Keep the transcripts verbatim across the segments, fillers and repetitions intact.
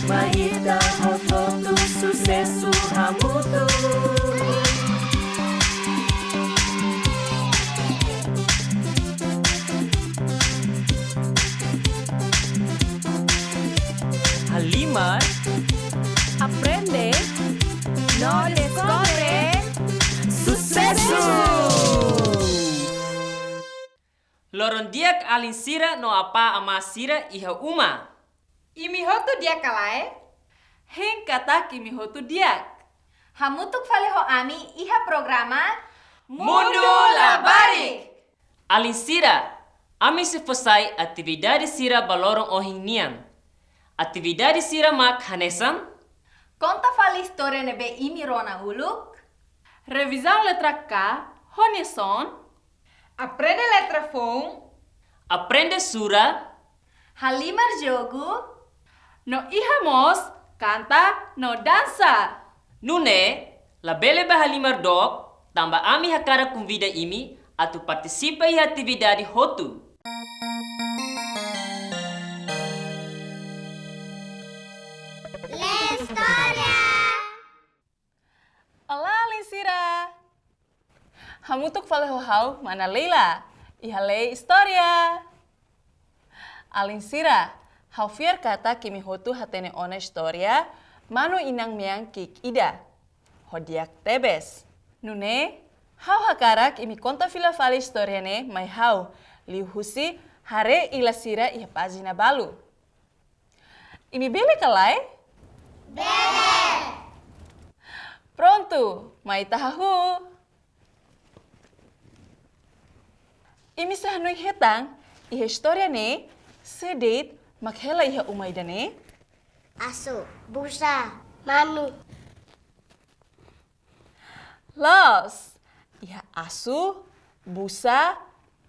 Mai ita hotu-hotu susesu hamutuk. Halimar, aprende no deskobre susesu. Loron di'ak alin sira no apá amá sira iha uma. Imi hotu di'ak ka lae? Hein katak imi hotu di'ak. Hamutuk fali ho ami iha programa Mundu Labarik. Alin sira, ami sei fó sai atividade sira ba loron ohin nian. Atividade sira mak hanesan: konta fali istória ne'ebé imi rona uluk. Revizaun letra K ho nia son. Aprende letra foun. Aprende sura. Halimar jogu. No iha mós kanta no dansa. Nune'e, labele bá halimar dook, tanba ami hakarak konvida imi atu partisipa iha atividade hotu. Lee istória. Olá, alin sira! Hamutuk fali ho ha'u, mana Leila, iha lee istória. Alin sira, ha'u fiar katak imi hotu hatene ona istória Manu Inan Mean Ki'ik ida ho di'ak tebes. Nune'e, ha'u hakarak imi konta fila fali istória ne'e mai ha'u, liuhusi haree ilas sira iha pájina balu. Imi bele ka lae? Bele! Prontu, mai ita hahú. Imi sei hanoin hetan, iha istória ne'e, sé de'it mak hela iha uma ida-ne'e? Asu, busa, manu. Loos, iha asu, busa,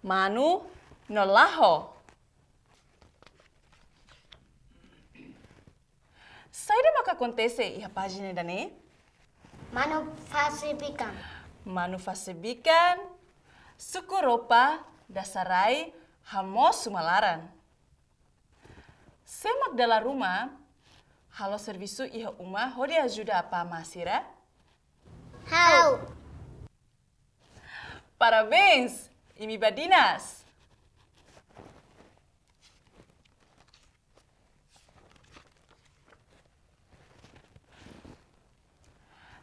manu, no laho. Saida maka akontese iha pájina ida-ne'e? Manu fase bikan. Manu fase bikan, suku roupa, dasa rai, hamoos uma laran. Sé mak dala ruma halo servisu iha uma hodi ajuda apá amá sira? Ha'u. Parabéns, imi badinas.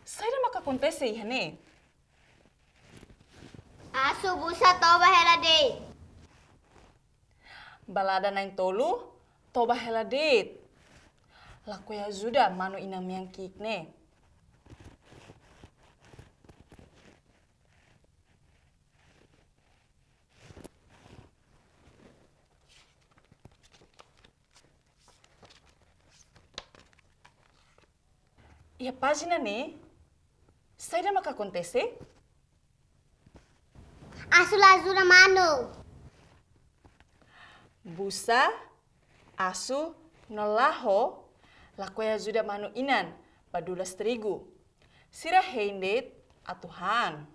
Saida maka akontese iha ne'e? Asu, busa, toba hela de'it. Balada na'in-tolu, toba hela de'it. Lakohi ajuda Manu Inan Mean Ki'ik ne'e. Iha pájina ne'e, saida maka akontese? Asu la ajuda manu. Busa, asu, no laho, lakohi ajuda Manu Inan bá dulas trigu. Sira hein de'it atu han.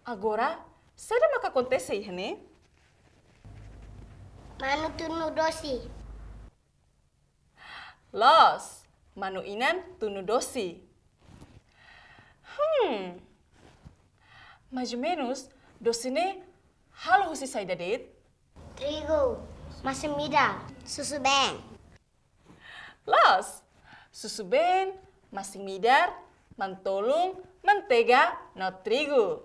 Agora, saida maka akontese iha ne'e? Manu tunu dosi. Loos, Manu Inan tunu dosi. Hmm. Mais ou menos, dosi ne'e halo husi saida de'it? Trigu, masin-midar, susubeen. Loos, susubeen, masin-midar, manu-tolun, manteiga, no trigu.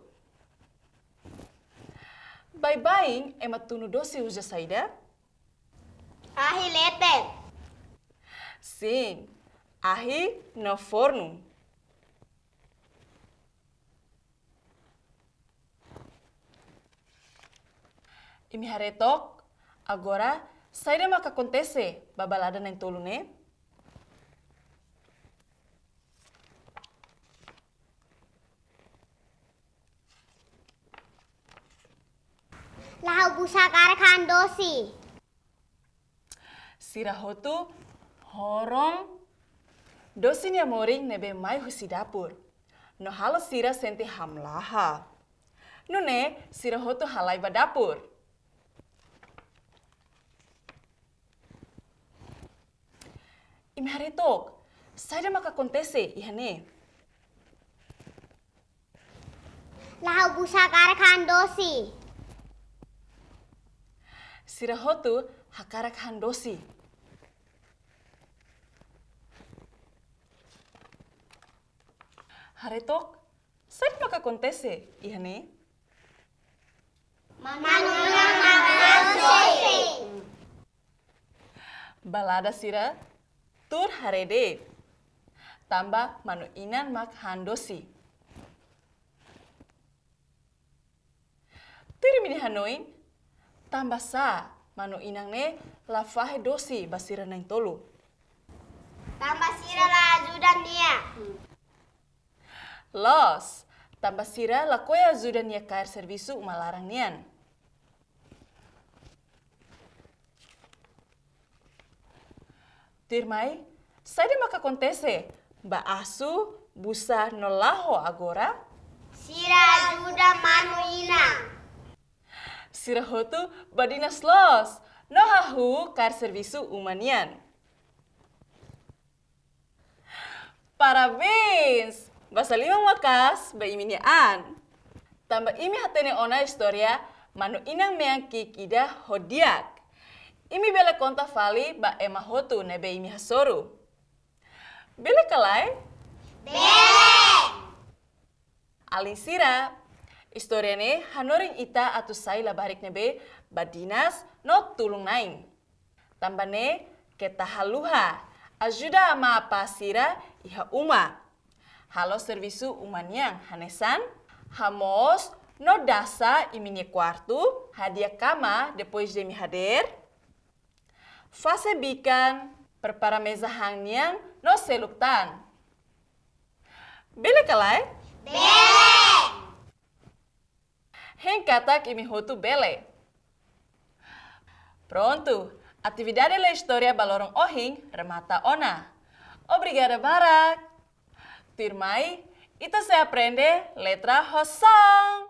Baibain ema tunu dosi uza saida? Ahi leten. Sin, ahi no fornu. Imi haree took, agora, saida maka akontese ba balada na'in-tolu ne'e? Laho busa hakarak han dosi. Sira hotu horon dosi nia morin ne'ebé mai husi dapur, no halo sira sente hamlaha. Nune'e sira hotu halai ba dapur. Imi haree took, saida maka akontese iha ne'e? La'o, busa hakarak han dosi. Sira hotu hakarak han dosi. Haree took, saida maka akontese iha ne'e? Manu-inan mak han dosi. Balada sira tuur haree de'it. Tanba manu-inan mak han dosi. Tuir imi-nia hanoin, tanbasá manu-inan ne'e la fahe dosi ba sira na'in-tolu? Tanba sira la ajuda nia. Loos, tanba sira lakohi ajuda nia kaer servisu uma laran nian. Tuirmai, saida maka akontese ba Asu, Busa no Laho agora? Sira ajuda manu-inan. Sira hotu badinas loos no hahú kaer servisu uma nian. Parabéns! Basa liman maka'as ba imi-nia an. Tanba imi hatene ona istória manu-inan mean ki'ik ida ho di'ak, imi bele konta fali ba ema hotu ne'ebé imi hasoru. Bele ka lae? Bele! Alin sira, istória ne'e hanorin ita atu sai labarik ne'ebé badinas no tulun-na'in. Tanba ne'e keta haluha, ajuda amá apá sira iha uma. Halo servisu uma nian hanesan hamoos no dasa imi-nia kuartu, hadi'a kama depois de imi hadeer, fase bikan, prepara meza han nian no seluk tan. Bele ka lae? Bele! Hein katak imi hotu bele. Prontu, atividade lee istória ba loron ohin remata ona. Obrigada barak. Tuirmai, ita sei aprende letra ho son.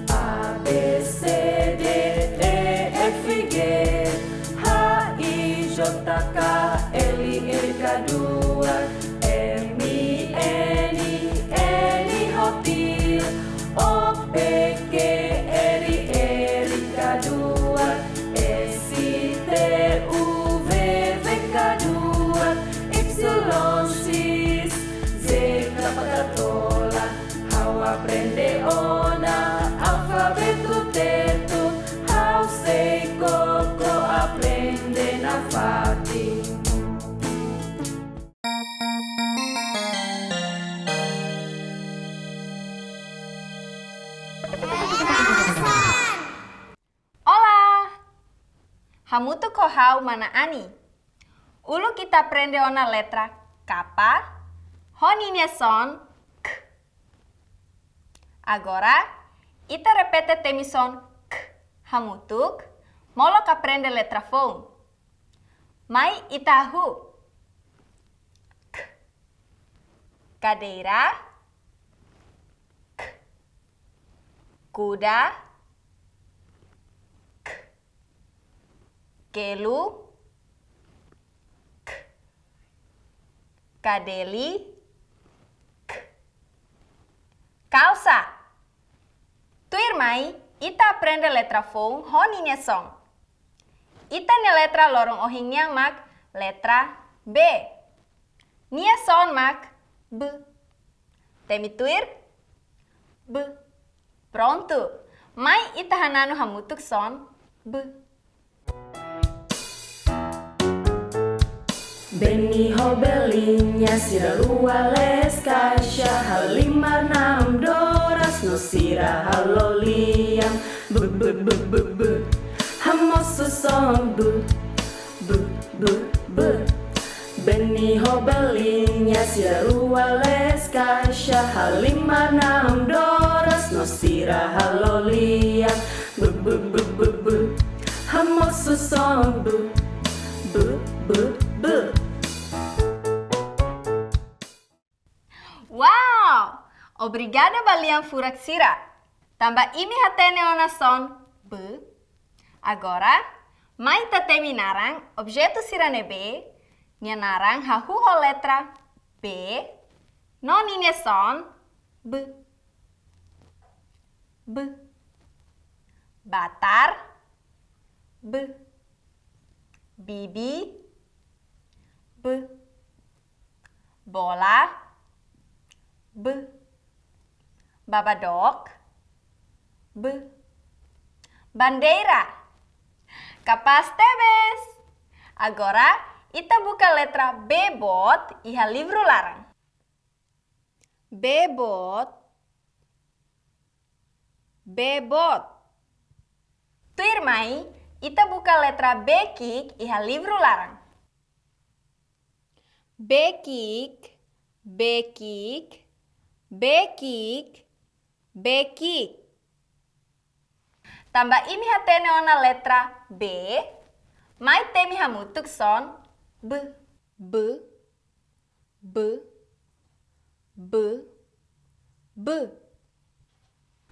A, B, C, D, E, F, G, H, I, J, K, L, M, N, N, hot, O, P, Q, R, R, K, S, T, U, V, V, K, Y, X, Z, K, K, tola. Ha'u aprende ona alfabetu Tetun, ha'u sei koko aprende nafatin. Olá! Hamutuk ho ha'u mana Ani. Uluk ita aprende ona letra kapa, ho ninia son k. Agora, ita repete temi son k hamutuk, molok aprende letra foun. Mai ita hahú. K. Kadeira. K. Kuda. K. Kelu. K. Kadeli. K. Kalsa. Tuirmai, ita aprende letra foun ho ninia son. Ita-nia letra loron ohin nian mak letra B. Nia son mak b. Temi tuir, b. Prontu. Mai ita hananu hamutuk son b. Beni ho Belinha sira rua lees kaixa, halimar na'an doras no sira halo lian. B, b, b, b, b. Hamosu son b, b, b, b. Beni ho Belinha sira rua lees kaixa, halimar na'an doras no sira halo lian. B, b, b, b, b. Hamosu son b, b, B, B. Wow! Obrigada ba lian furak sira. Tanba imi hatene ona son B. Agora, mai ita temi naran objetu sira ne'ebé nia naran hahú ho letra B, no ninia son B. B. Batar. B. Bibi. B. Bola. B. Baba dook. B. Bandeira. Kapás tebes! Agora, ita buka letra B boot iha livru laran. B boot. B boot. Tuirmai, ita buka letra B ki'ik iha livru laran. B ki'ik, B ki'ik, B ki'ik, B ki'ik. Tanba imi hatene ona letra B, mai temi hamutuk son B. B, B, B, B.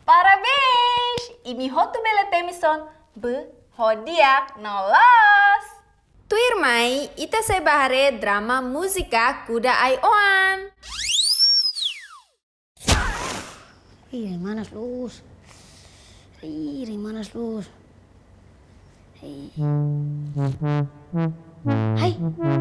Parabéns! Imi hotu bele temi son B ho di'ak no loos. Tuirmai, ita sei bá haree drama múzika Kuda Ai-Oan. Ih, remanas lus. Ih, remanas lus. Hai. Hai. Mai,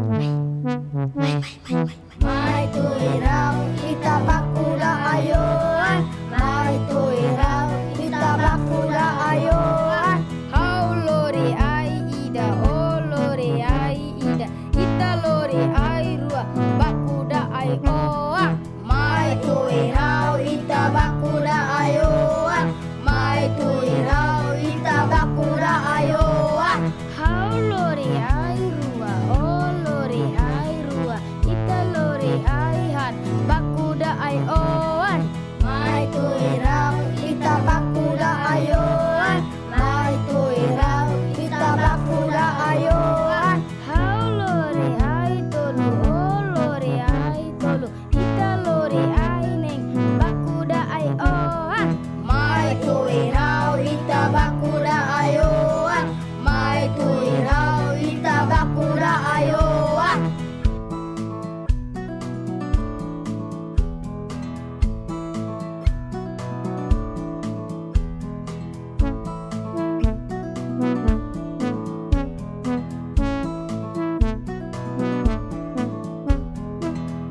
mai, mai, mai, mai. Mai tuir ha'u ita bá kuda ai-oan. Mai tuir ha'u ita bá kuda ai-oan. Ha'u lori ai ida, ó lori ai ida. Ita lori ai rua, bá kuda ai-oan. Mai tuir ha'u ita bá kuda ai-oan. Mai tuir ha'u ita bá kuda ai-oan. Ha'u lori ai rua, ó lori ai rua. Ita lori ai haat, bá kuda ai-oan. Mai tuir ha'u ita bá kuda ai-oan. Mai tuir ha'u ita bá kuda ai-oan. Ha'u lori ai tolu, ó lori ai tolu. Ita lori ai neen, bá kuda ai-oan. Mai tuir ha'u ita bá kuda ai-oan. Mai tuir ha'u ita bá kuda ai-oan.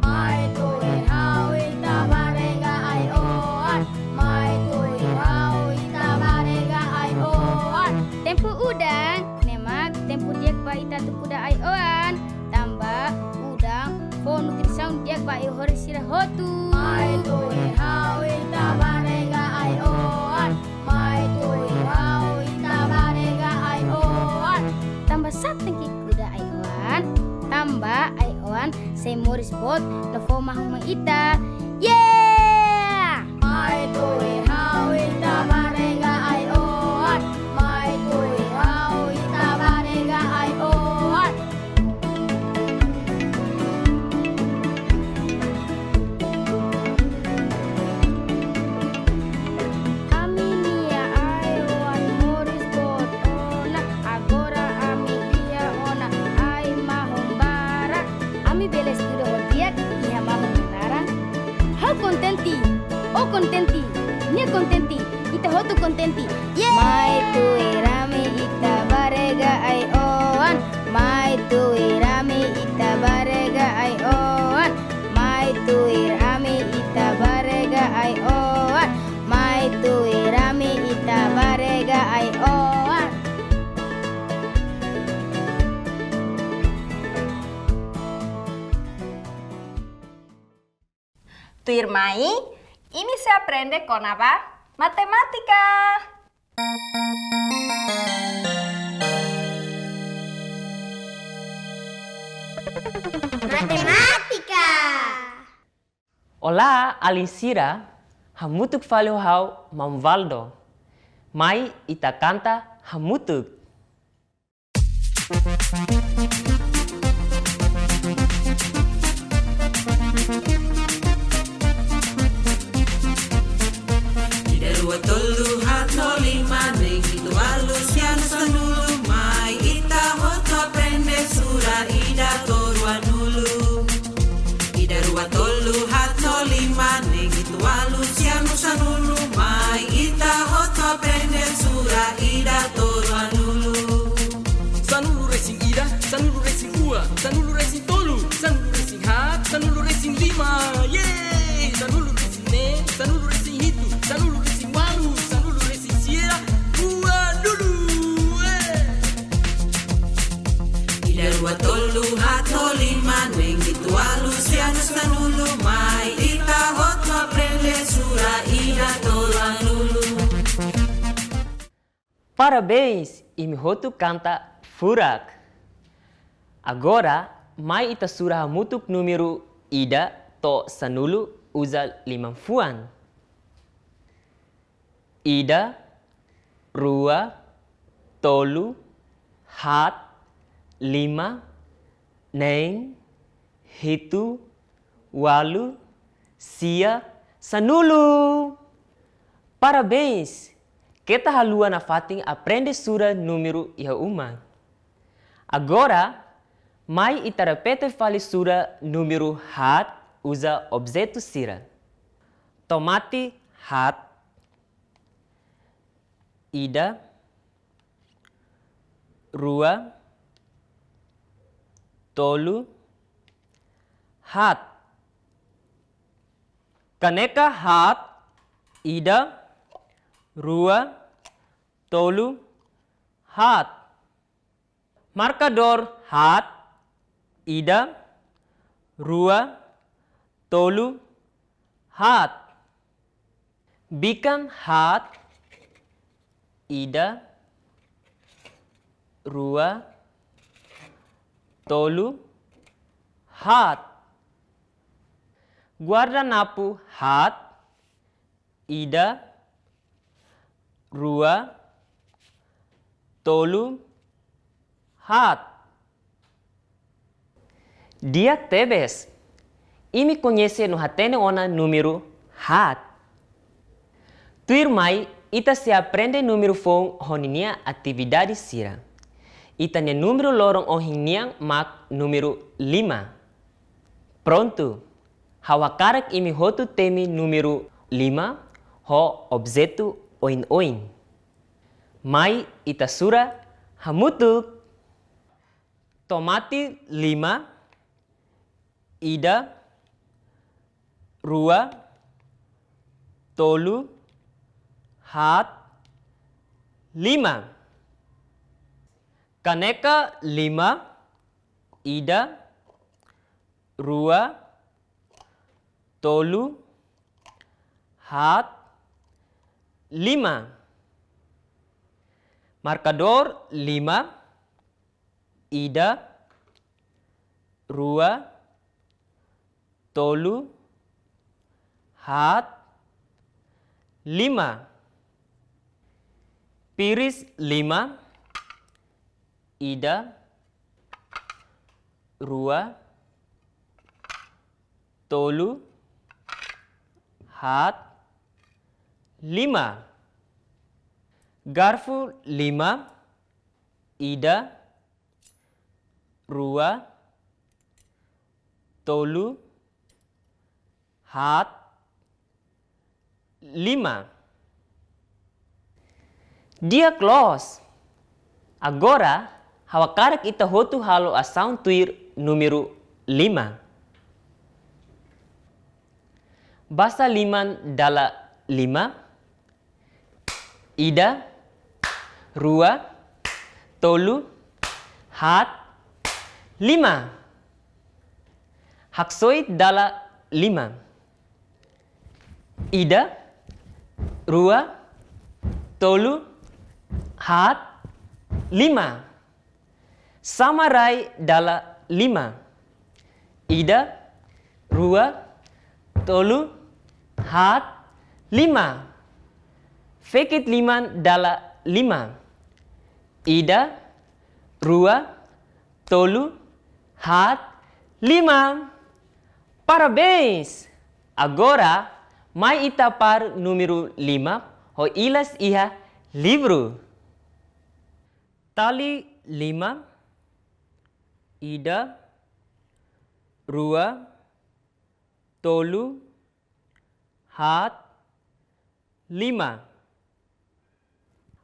Mai tuir ha'u ita barega ai-oan. Mai tuir ha'u ita barega ai-oan. Tempu udan, ne'e mak tempu di'ak ba ita atu kuda ai-oan. Tanba udan fó nutrisaun di'ak ba ai-oan sira hotu. Mai tuir ha'u ita barega ai-oan. Mai tuir ha'u ita barega ai-oan. Tanba saat tenke kuda ai-oan. Tanba ai-oan sei moris boot no fó mahon mai ita. Yeah! Mai tuir ha'u ita barega ai-oan. Mai tuir ha'u ita barega ai-oan. Ami-nia ai-oan moris boot ona, agora ami iha ona ai-mahon barak. Ami bele estuda ho di'ak iha mahon nia laran. Ha'u kontente, ó kontente, nia kontente, ita hotu kontente. Yeay! Mai tuir ami ita barega ai-oan. Mai tuir ami ita barega ai-oan. Mai tuir ami ita barega ai-oan. Mai tuir ami ita barega ai-oan. Tuirmai, imi sei aprende kona-ba matemátika. Matemátika. Olá, alin sira, hamutuk fali ho ha'u, Maun Valdo. Mai ita kanta hamutuk. Resin ida, sanulu resin rua, sanulu resin tolu, sanulu resin haat, sanulu resin lima. Yeay! Sanulu resin neen, sanulu resin hitu, sanulu resin walu, sanulu resin sia, ruanulu. Eh! Ida, rua, tolu, haat, lima, neen, hitu, walu, sia, sanulu. Mai ita hotu aprende sura ida to'o ruanulu. Parabéns, imi hotu kanta furak. Agora, mai ita sura hamutuk númeru ida to'o sanulu uza liman-fuan. Ida, rua, tolu, haat, lima, neen, hitu, walu, sia, sanulu. Parabéns! Keta haluha nafatin aprende sura númeru iha uma. Agora, mai ita repete fali sura númeru haat uza objetu sira. Tomate haat. Ida, rua, tolu, haat. Kaneka haat. Ida, rua, tolu, haat. Markadór haat. Ida, rua, tolu, haat. Bikan haat. Ida, rua, tolu, haat. Guardanapu haat. Ida, rua, tolu, haat. Di'ak tebes. Imi koñese no hatene ona númeru haat. Tuirmai, ita sei aprende númeru foun ho ninia atividade sira. Ita-nia númeru loron ohin nian mak númeru lima. Prontu. Ha'u hakarak imi hotu temi númeru lima ho objetu oin-oin. Mai ita sura hamutuk. Tomate lima. Ida, rua, tolu, haat, lima. Kaneka lima. Ida, rua, tolu, haat, lima. Markadór lima. Ida, rua, tolu, haat, lima. Piris lima. Ida, rua, tolu, haat, lima. Garfu lima. Ida, rua, tolu, haat, lima. Di'ak loos. Agora, ha'u hakarak ita hotu halo asaun tuir númeru lima. Basa liman dala lima. Ida, rua, tolu, haat, lima. Haksoit dala lima. Ida, rua, tolu, haat, lima. Sama rai dala lima. Ida, rua, tolu, haat, lima. Fekit liman dala lima. Ida, rua, tolu, haat, lima. Parabéns! Agora, mai ita par númeru lima ho ilas iha livru. Tali lima. Ida, rua, tolu, haat, lima.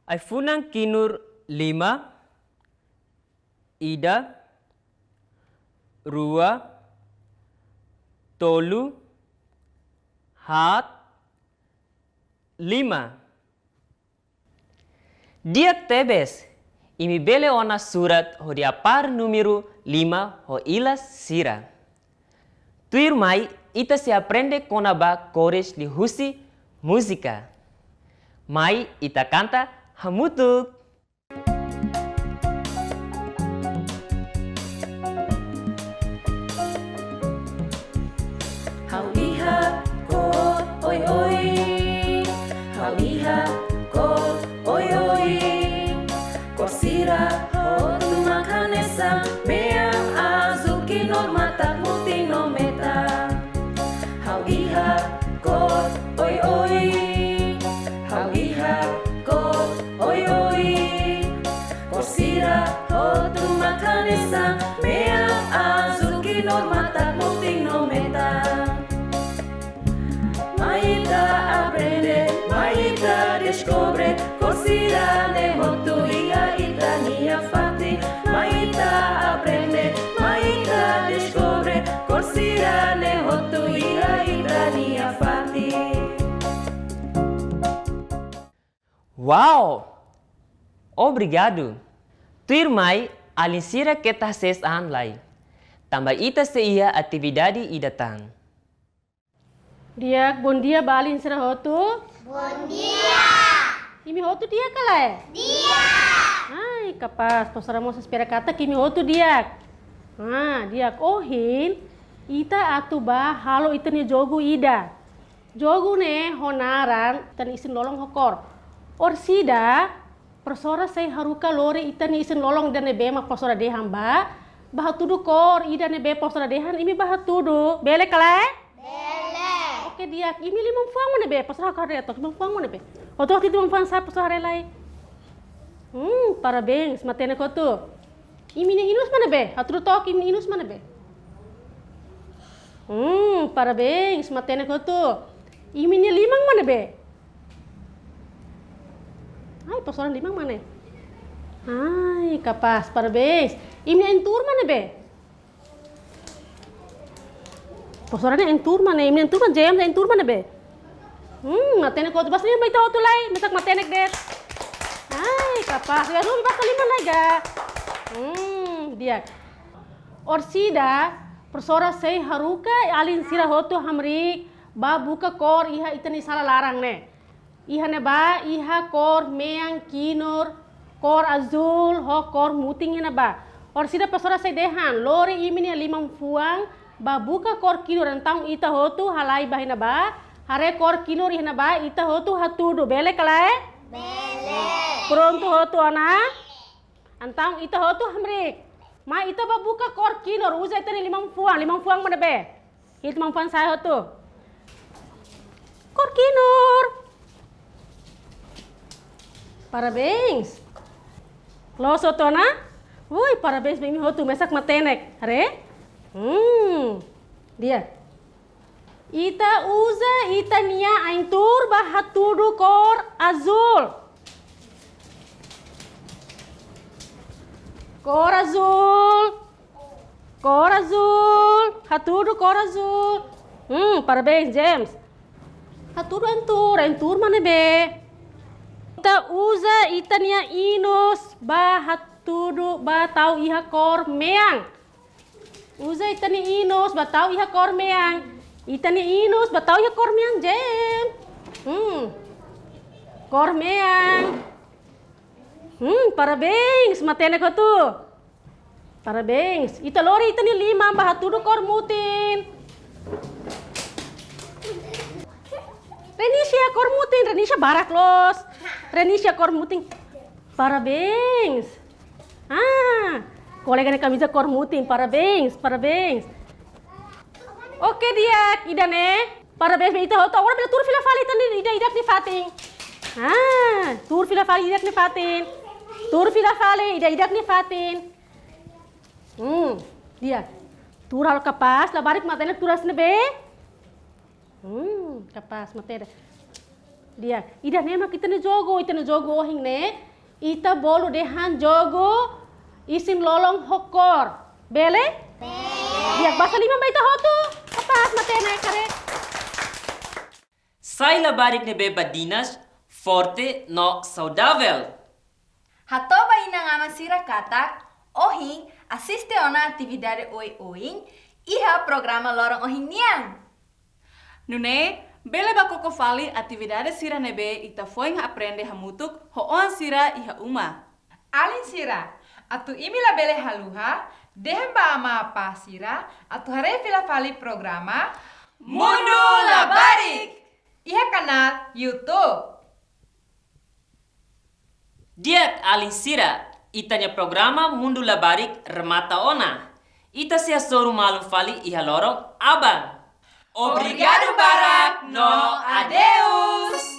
Ai-funan kinur lima. Ida, rua, tolu, haat, lima. Di'ak tebes, imi bele ona surat hodi apár númeru lima ho ilas sira. Tuirmai, ita sei aprende kona-ba kores liuhusi múzika. Mai ita kanta hamutuk. Ha'u iha kór oioin. Ha'u iha kór oioin. Kór sira hotu mak hanesan, mean, azúl, kinur, matak, mutin no metan. Ha'u iha kór oioin. Ha'u iha kór oioin. Kór sira hotu mak hanesan, mean, azúl, kinur, matak, mutin no metan. Mai ita aprende, mai ita deskobre, kór sira-ne'e hotu iha ita-nia fatin. Mai ita aprende, mai ita deskobre, kór sira-ne'e hotu iha ita-nia fatin. Wow! Obrigadu! Tuirmai, alin sira keta hasees an lai. Tanba ita sei iha atividade ida tan. Di'ak, bondia ba alin sira hotu. Bondia. Imi hotu di'ak ka lae? Di'ak. Ai, kapás, profesora mós espera katak imi hotu di'ak. Ah, di'ak, ohin ita atu bá halo ita-nia jogu ida. Jogu ne'e ho naran ita-nia isin-lolon ho kór. Orsida, profesora sei haruka lori ita-nia isin-lolon ida ne'ebé mak profesora dehan bá, bá hatudu kór ida ne'ebé profesora dehan, imi bá hatudu. Bele ka lae? Bele. Oke, di'ak, imi liman-fuan mak ne'ebé? Profesora hakarak haree took, liman-fuan mak ne'ebé? Hotu-hotu liman-fuan sa'e, profesora haree lai. Hmm, parabéns, matenek hotu. Imi-nia inus mak ne'ebé? Hatudu took, imi-nia inus mak ne'ebé? Hmm, parabéns, matenek hotu. Imi-nia liman mak ne'ebé? Ai, profesora nia liman mak ne'e. Ai, kapás, parabéns. Imi-nia ain-tuur mak ne'ebé? Profesora nia ain-tuur mak ne'e, imi-nia ain-tuur mak, James, ain-tuur mak ne'ebé? Hmm, matenek hotu, basa liman ba ita hotu lai, mesak matenek de'it. Ai, kapás, ya, Rumi, basa liman lai ga. Hmm, di'ak. Orsida, profesora sei haruka alin sira hotu hamriik bá buka kór iha ita-nia sala laran ne'e. Iha ne'ebá iha kór mean, kinur, kór azúl, ho kór mutin iha ne'ebá. Orsida profesora sei dehan, lori imi-nia liman-fuan bá buka kór kinur, entaun ita hotu halai bá iha ne'ebá, haree kór kinur iha ne'ebá, ita hotu hatudu. Bele ka lae? Bele. Prontu hotu ona? Entaun ita hotu hamriik. Mai ita bá buka kór kinur, uza ita-nia liman-fuan, liman-fuan mak ne'ebé? Ita liman-fuan sa'e hotu. Kór kinur. Parabéns. Loos hotu ona? Ui, parabéns ba imi hotu, mesak matenek. Haree? Hmm. Di'ak. Ita uza ita-nia ain-tuur bá hatudu kór azúl. Kór azúl. Kór azúl. Hatudu kór azúl. Hmm, parabéns, James. Hatudu ain-tuur, ain-tuur mak ne'ebé? Ita uza ita-nia inus bá hatudu, bá tau iha kór mean. Uza ita-nia inus bá tau iha kór mean. Ita-nia inus bá tau iha kór mean, James. Hmm. Kór mean. Hmm, parabéns, matenek hotu. Parabéns. Ita lori ita-nia liman bá hatudu kór mutin. Renisha, kór mutin, Renisha barak loos. Renisha, kór mutin. Parabéns. Ah, kolega nia kamiza kór mutin. Parabéns, parabéns. Oke, di'ak, ida-ne'e. Parabéns ba ita hotu. Agora bele tuur fila fali ita-nia ida-idak nia fatin. Ah, tuur fila fali ida-idak nia fatin. Tuur fila fali ida-idak nia fatin. Hmm, di'ak. Tuur halo kapás, labarik matenek tuur hanesan ne'ebé. Hmm, kapás, matenek. Di'ak, ida-ne'e mak ita-nia jogu, ita-nia jogu ohin ne'e. Ita bolu dehan jogu Isin lolon ho kór. Bele? Bele. Di'ak, basa liman ba ita hotu. Kapás, matenek, karik. Sai labarik ne'ebé badinas, forte no saudavel. Hato'o ba inan-aman sira katak ohin asiste ona atividade oioin iha programa loron ohin nian. Nune'e, bele bá koko fali atividade sira ne'ebé ita foin aprende hamutuk ho oan sira iha uma. Alin sira, atu imi labele haluha, dehan ba amá apá sira atu haree fila fali programa Mundu Labarik iha kanál YouTube. Di'ak alin sira, ita-nia programa Mundu Labarik remata ona. Ita sei hasoru malu fali iha loron aban. Obrigadu barak no adeus.